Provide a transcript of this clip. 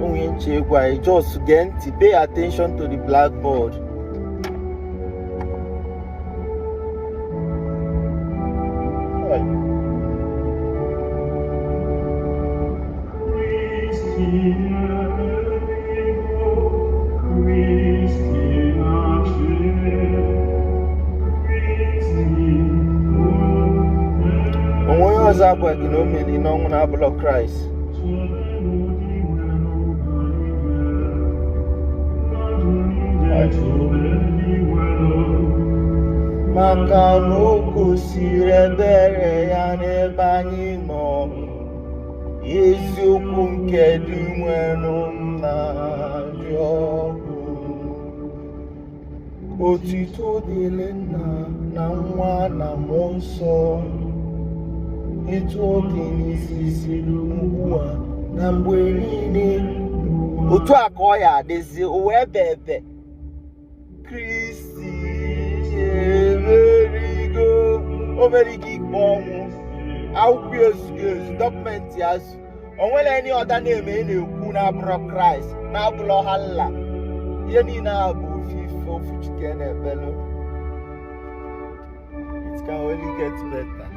Onwe nche egwu anyị, just gee ntị, pay attention to the blackboard. Onwe onye ọzọ agwa gị na o meli n'ọnwụ na abụlọ Kraịst. Maka na o gosiri ebere ya n'ebe anyị nọ, eziokwu nke dị nwere m na-adị ọhụụ. Otito dịrị Nna na Nwa na Mmụọ Nsọ, etu ọ dị n'izizi, ugbu a na mgbe niile. Otu a ka ọ ya adịzi ụwa ebe ebe. Kristi emerigo, o merigo ikpe ọnwụ. Akwụkwọ ezugo ezu, document ya zu. O nwere any other name ị na-ekwu na-abụrọ Kraịst, na-abụrọ Allah. Ihe niile a bụ ofu ife, ofu Chike na-ekpelu. It can only get better.